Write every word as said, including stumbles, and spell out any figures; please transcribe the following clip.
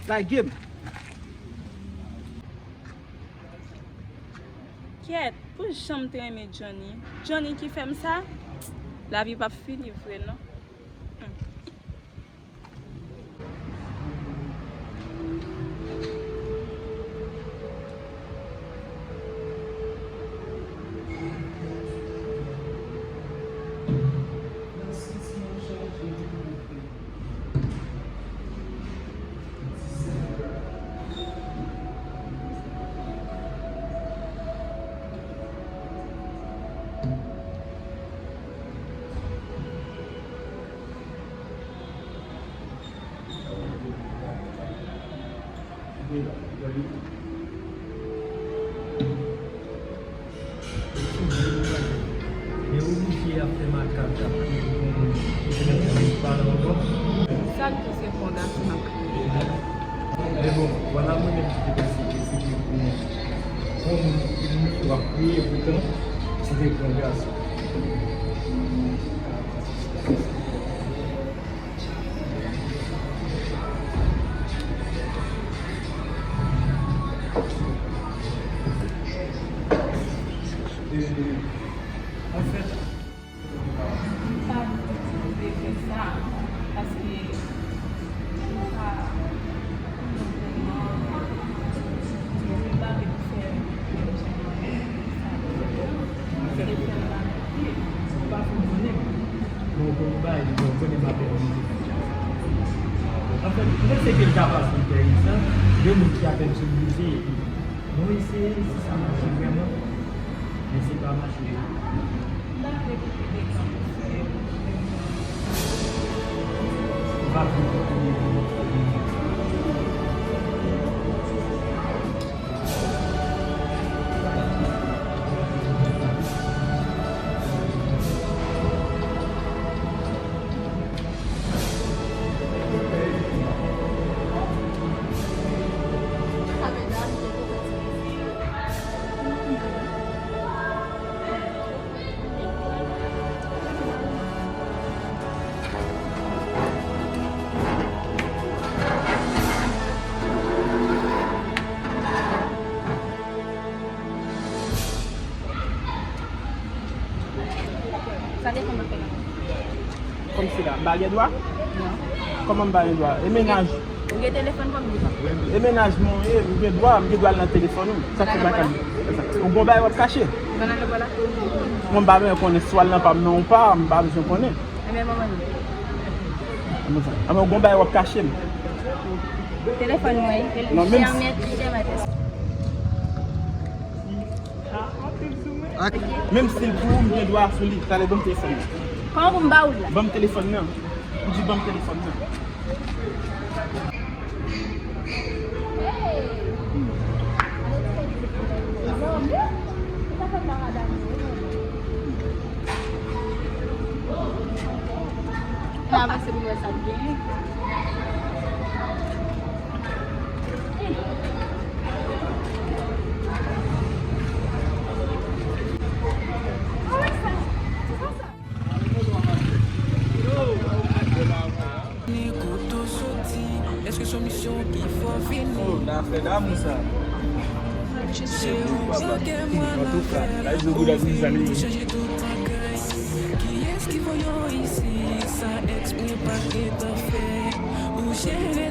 Lage m. Kèt, pou jan m te renmen Johnny. Johnny ki fè m sa, lavi p ap fini vre non. Hmm. Men oblije ap fè makak, ap kriye pou yon moun ki te mèt annik pale ankò. Sa k di se fò gason ap kriye? Men bon, vwala mwen menm ki te panse ke se te pou yon moun ki w ap kriye, poutan se te pou yon gason. Anfèt, m pa vle fè sa, paske m pa, m pa vle fè. Anfèt, ou pa fin konnen m. Bon, bon, bay, bon, konnen m apèn rive nan djaz. Anfèt, m panse ke l ta fasilite sa, de moun ki apèn sou mizik, epi nou eseye si sa mache vrèman, men se pa mache. M pa vle kite de tan pou fè. M pa vle kite de tan pou fè. Sa depann nan fè nan. Kòmsi la, m pa gen dwa? Non. Kòman m pa gen dwa? E mennaj. Ou gen telefòn kòm li pa. E mennaj mwen ye, m gen dwa, m gen dwa al nan telefòn ou. Sa k fè m pa ka. Ou gon bagay w ap kache? Mwen pa bezwen konnen si w al nan pa m nan ou pa, m pa bezwen konnen. Ebyen, manman li. Anben, ou gon bagay w ap kache m. Telefòn mwen, li fèmen, li fèmen. Menm si l pou ou, m gen dwa sou li. Talè, ban m telefòn nan. Kòman pou m ba ou l la? Ban m telefòn nan. Ou di ban m telefòn nan. N avanse pou n wè sa k genyen. Kote w soti, èske se yon misyon ki fè w vini? Oh, nan afè damou sa. Se ou k mwen nan fè pou vini chanje tout bagay. Kiyès ki voye w isi? Sa eksprè pa gentan fè. Ou jere